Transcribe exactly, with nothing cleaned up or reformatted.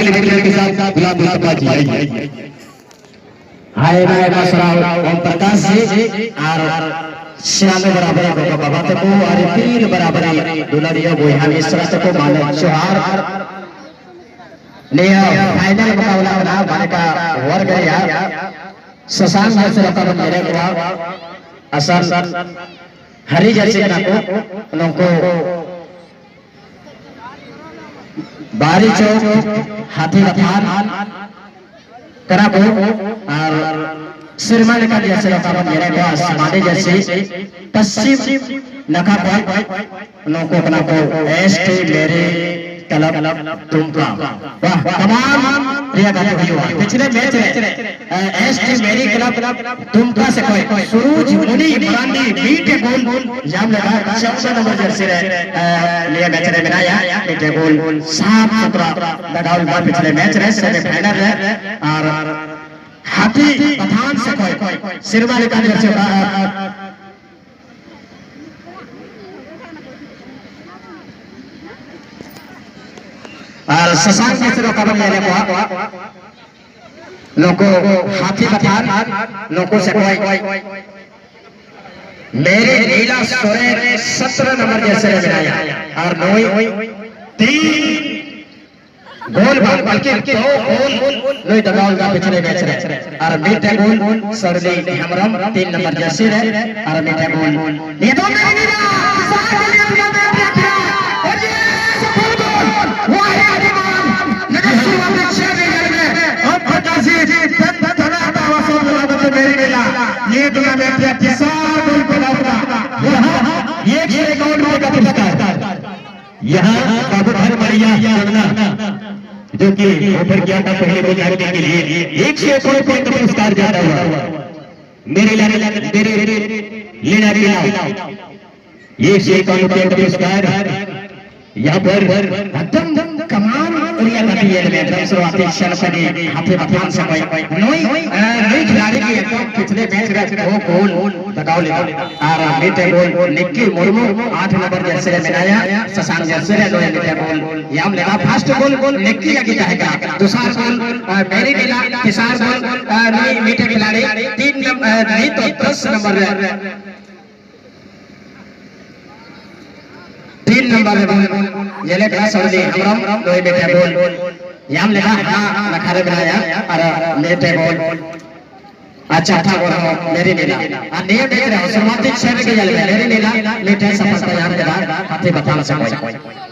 के साथ गुलाम मुस्तफा जी, आइए। ᱟᱭᱢᱟ ᱟᱭᱢᱟ ᱥᱟᱨᱦᱟᱣ ᱳᱢ ᱯᱨᱚᱠᱟᱥ ᱡᱤ ᱟᱨ ᱥᱟᱱᱟᱢ ᱵᱟᱨᱟᱵᱟᱨᱤ ᱜᱚᱜᱚ ᱵᱟᱵᱟ ᱛᱟᱠᱚ ᱟᱨ ᱤᱯᱤᱞ ᱵᱟᱨᱟᱵᱟᱨᱤ ᱫᱩᱞᱟᱹᱲᱤᱭᱟᱹ ᱵᱚᱭᱦᱟ ᱢᱤᱥᱨᱟ ᱛᱟᱠᱚ ᱢᱟᱱᱚᱛ ᱡᱚᱦᱟᱨ᱾ ᱱᱤᱭᱟᱹ ᱯᱷᱟᱭᱱᱟᱞ ᱢᱩᱠᱟᱵᱞᱟ ᱠᱟᱱᱟ ᱢᱟᱱᱮᱠᱟ ᱣᱟᱨᱜ ᱨᱮᱭᱟᱜ ᱥᱟᱥᱟᱝ ᱡᱟᱹᱨᱥᱤ ᱨᱟᱠᱟᱵ ᱧᱮᱞᱮᱫ ᱠᱚᱣᱟ ᱟᱥᱟᱱ ᱦᱟᱹᱨᱤ ᱡᱟᱹᱨᱥᱤ ᱠᱟᱱᱟ ᱠᱚ ᱱᱩᱠᱩ ᱵᱟᱨᱤ ᱪᱚᱠ ᱦᱟᱛᱤ ᱞᱟᱯᱷᱟᱱ ᱠᱟᱱᱟ ᱠᱚ ᱟᱨ ᱥᱮᱨᱢᱟ ᱞᱮᱠᱟ ᱡᱟᱹᱨᱥᱤ ᱨᱟᱠᱟᱵ ᱧᱮᱞᱮᱫ ᱠᱚᱣᱟ ᱥᱟᱢᱟᱱᱤ ᱡᱟᱹᱨᱥᱤ ᱯᱚᱥᱪᱤᱢ ᱱᱟᱠᱷᱟ ᱠᱷᱚᱱ ᱱᱩᱠᱩ ᱠᱟᱱᱟ ᱠᱚ ᱮᱥ ᱴᱤ ᱢᱮᱨᱤ ᱠᱞᱟᱵ ᱫᱩᱢᱠᱟ᱾ ᱣᱟᱦ, ᱠᱟᱢᱟᱞ ᱨᱮᱭᱟᱜ ᱜᱟᱛᱮ ᱦᱩᱭᱩᱜᱼᱟ᱾ ᱯᱤᱪᱷᱞᱮ ᱢᱮᱪ ᱨᱮ ᱮᱥ ᱴᱤ ᱢᱮᱨᱤ ᱠᱞᱟᱵ ᱫᱩᱢᱠᱟ ᱥᱮ ᱠᱷᱚᱱ ᱥᱩᱨᱩᱡ ᱢᱩᱱᱤ ᱢᱟᱨᱟᱱᱰᱤ ᱢᱤᱫᱴᱮᱱ ᱜᱳᱞ ᱧᱟᱢ ᱞᱮᱫᱟ᱾ ᱪᱚᱣᱫᱟ ᱱᱚᱢᱵᱚᱨ ᱡᱟᱹᱨᱥᱤ ᱨᱮ ᱱᱤᱭᱟᱹ ᱢᱮᱪ ᱨᱮ ᱢᱮᱱᱟᱭᱟ᱾ ᱢᱤᱫᱴᱮᱱ ᱜᱳᱞ ᱥᱟᱯ ᱥᱩᱛᱨᱟ ᱞᱟᱜᱟᱣ ᱞᱮᱫᱟ ᱯᱤᱪᱷᱞᱮ ᱢᱮᱪ ᱨᱮ ᱥᱮᱢᱤ ᱯᱷᱟᱭᱱᱟᱞ ᱨᱮ᱾ ᱟᱨ ᱦᱟᱛᱤ ᱯᱟᱴᱷᱟᱱ ᱥᱮ ᱠᱷᱚᱱ ᱥᱮᱨᱢᱟ ᱞᱮᱠᱟ ᱡᱟᱹᱨᱥᱤ ᱟᱨ ᱥᱟᱥᱟᱝ ᱡᱟᱹᱨᱥᱤ ᱨᱟᱠᱟᱵ ᱧᱮᱞᱮᱫ ᱠᱚᱣᱟ ᱱᱩᱠᱩ ᱦᱟᱛᱤ ᱯᱟᱴᱷᱟᱱ ᱱᱩᱠᱩ ᱥᱮ ᱠᱷᱚᱱ ᱢᱮᱨᱤ ᱱᱤᱞᱟ ᱥᱚᱨᱮᱱ ᱥᱚᱛᱨᱚ ᱱᱚᱢᱵᱚᱨ ᱡᱟᱹᱨᱥᱤ ᱨᱮ ᱢᱮᱱᱟᱭᱟ ᱟᱨ ᱱᱩᱭ ᱛᱤᱱ ᱜᱳᱞ ᱵᱟᱝ ᱵᱚᱞᱠᱤ ᱫᱚ ᱜᱳᱞ ᱱᱩᱭ ᱫᱟᱜᱟᱣ ᱞᱮᱫᱟ ᱯᱤᱪᱷᱞᱮ ᱢᱮᱪ ᱨᱮ ᱟᱨ ᱢᱤᱫᱴᱮᱱ ᱜᱳᱞ ᱥᱟᱨᱞᱤ ᱦᱮᱢᱵᱨᱚᱢ ᱛᱤᱱ ᱱᱚᱢᱵᱚᱨ ᱡᱟᱹᱨᱥᱤ ᱨᱮ ᱟᱨ ᱢᱤᱫᱴᱮᱱ ᱜᱳᱞ ᱱᱤᱛᱚᱜ ᱢᱮᱨᱤ ᱱᱤᱞᱟ ᱥᱟᱨᱞᱤ ᱦᱮᱢᱵᱨᱚᱢ ᱢᱮᱨᱤ ᱱᱤᱞᱟ ᱯᱚᱪᱤᱥ ᱯᱷᱩᱴᱵᱚᱞ ᱣᱟᱦᱤ ᱟᱫᱤᱢᱟᱱ ᱱᱤᱛᱚᱜ ᱥᱩᱨᱩᱣᱟᱛᱤ ᱪᱷᱮ ᱢᱤᱱᱤᱴ ᱨᱮ ᱟᱢ ᱯᱚᱪᱟᱥ ᱛᱟᱱᱟ ᱛᱟᱣᱟ ᱥᱚᱢ ᱞᱟᱜᱟᱛᱮ ᱢᱮᱨᱤ ᱱᱤᱞᱟ ᱱᱤᱭᱟᱹ ᱴᱩᱨᱱᱟᱢᱮᱱᱴ ᱨᱮ ᱵᱤᱥᱟᱞ ᱜᱳᱞ ᱠᱚ ᱞᱟᱣ ᱠᱮᱫᱟ। ᱮᱠ ᱥᱚ ᱮᱠᱟᱣᱱ ᱨᱩᱯᱤᱭᱟ ᱠᱟ ᱯᱩᱨᱚᱥᱠᱟᱨ। यहाँ बाबू भाई मड़िया करना जो कि ऑफर किया था पहले को जानने के लिए एक सौ एक रुपये का पुरस्कार जाता हुआ मेरे मेरे लेना के लिए एक सौ एक रुपये का पुरस्कार यहाँ पर एकदम कमाल और यहाँ ये में एकदम शुरुआती क्षण से ही हाथी बथान से कोई नई, अ, नई खिलाड़ी की एकदम पिछले मैच में दो गोल लगाओ लेगा। और मीठे गोल निक्की मुर्मू आठ नंबर जर्सी में मिलाया, शशांक जर्सी में नई मीठे गोल याम लेगा। फर्स्ट गोल निक्की लगी जाएगा, दूसरा गोल, अ, मेरी लीला, तीसरा गोल, अ, नई मीठे खिलाड़ी, तीन नंबर, अ, नहीं तो दस नंबर है। तीन नंबर ᱨᱮ ᱵᱚᱱ ᱧᱮᱞᱮ ᱠᱟᱱᱟ ᱥᱟᱹᱣᱞᱤ ᱦᱮᱢᱵᱨᱚᱢ, ᱱᱩᱭ ᱢᱤᱫᱴᱮᱱ ᱜᱳᱞ ᱧᱟᱢ ᱞᱮᱫᱟ, ᱦᱟᱱᱟ ᱱᱟᱠᱷᱟ ᱨᱮ ᱢᱮᱱᱟᱭᱟ ᱟᱨ ᱢᱤᱫᱴᱮᱱ ᱜᱳᱞ᱾ ᱟᱪᱪᱷᱟ, ᱛᱷᱟ ᱜᱳᱞ ᱦᱚᱸ ᱢᱮᱨᱤ ᱱᱤᱞᱟ᱾ ᱟᱨ ᱱᱤᱭᱟᱹ ᱢᱮᱪ ᱨᱮ ᱥᱩᱨᱩᱣᱟᱛᱤ ᱥᱮᱱ ᱨᱮᱜᱮ ᱧᱮᱞ ᱢᱮ, ᱢᱮᱨᱤ ᱱᱤᱞᱟ ᱢᱤᱫᱴᱮᱱ ᱥᱟᱯᱷᱟᱞᱛᱟ ᱧᱟᱢ ᱠᱮᱫᱟ ᱦᱟᱛᱤ ᱵᱟᱛᱷᱟᱱ ᱥᱮ ᱠᱷᱚᱱ᱾